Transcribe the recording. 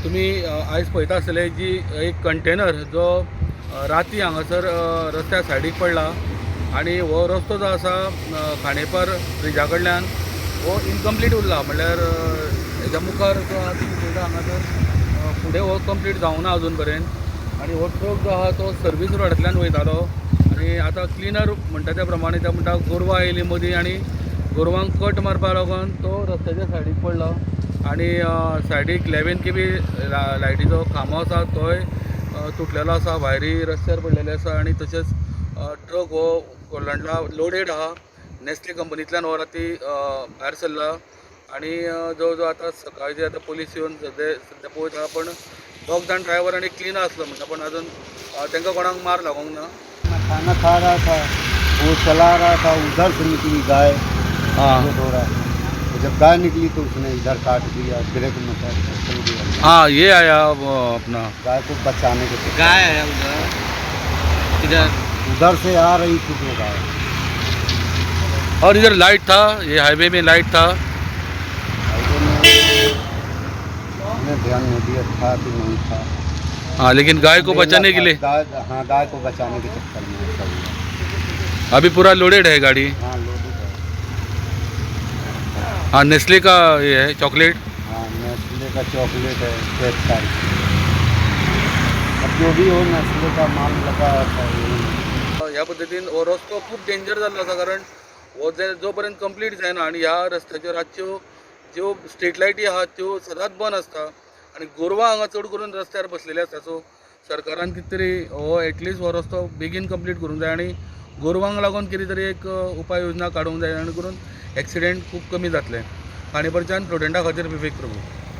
तुमी आयज पळयता आसतले जी एक कंटेनर जो राती हांगासर रस्त्या सायडीक पडला आनी हो रस्तो जो आसा खांडेपार ब्रिजा कडल्यान हो इनकम्प्लीट उरला. म्हणल्यार हेज्या मुखार जो आहा तुमी पळयता हांगासर फुडें हो कंप्लीट जावना अजून पर्यंत आनी हो ट्रक जो आहा तो सर्वीस रोडांतल्यान वयतालो आनी आतां क्लिनर म्हणटा त्या प्रमाणे ते म्हणटा गोरवां आयलीं मदीं आनी गोरवांक कट मारपा लागून तो रस्त्याच्या सायडीक पडलो आनी सायडीक 11 केबी लायटीचो खांबो आसा तोय तुटलेलो आसा, वायरी रस्त्यार पडलेले आसा आनी तशेंच ट्रक हो कोलंडला लोडेड आहा. नेस्ले कंपनींतल्यान हो राती भायर सरला आनी जवळ जवळ आतां सकाळचे आतां पोलीस येवन सद्या सद्या पळयता, पण दोग जाण ड्रायवर आनी क्लिनर आसलो म्हणटा, पण अजून तांकां कोणाक मार लागोंक ना. मैं खाना खा रहा था, वो चला रहा था, उधर से निकली गाय। हाँ। हो रहा तो जब गाय निकली तो उसने इधर काट दिया, ब्रेक में काट चल दिया। हाँ, ये आया वो अपना गाय को बचाने के चक्कर गाय आया उधर इधर। उधर से आ रही थी जो गाय। और इधर लाइट था, ये हाईवे में लाइट था। हाईवे में हमने ध्यान नहीं दिया था कि नहीं था। हाँ, लेकिन गाय को बचाने के लिए। गाय, हाँ, गाय को बचाने के चक्कर में ऐसा हुआ। अभी पूरा लोडेड है गाड़ी? हाँ, लोडेड है। हाँ, नेस्ले का ये है चॉकलेट। हाँ, नेस्ले का चॉकलेट है, केक टाइप। अब जो भी हो, नेस्ले का माल लगा था यही। ह्या पद्दतीन हो रस्तो खूब डेंजर जाल्लो आसा, कारण हो जे जो पर्यंत कंप्लीट जायना आनी ह्या रस्त्याचेर रातच्यो ज्यो स्ट्रीट लायटी आहा त्यो सदांच बंद आसता आनी गोरवां हांगा चड करून रस्त्यार बसलेली आसता. सो सरकारान कितें तरी हो एटलिस्ट हो रस्तो बेगीन कंप्लीट करूंक जाय आनी गोरवांक लागून कितें तरी एक उपाय योजना काडूंक जाय, जाणे करून एक्सिडेंट खूब कमी जातले. खांडेपारच्यान प्रुडंटा खातीर विवेक प्रभू.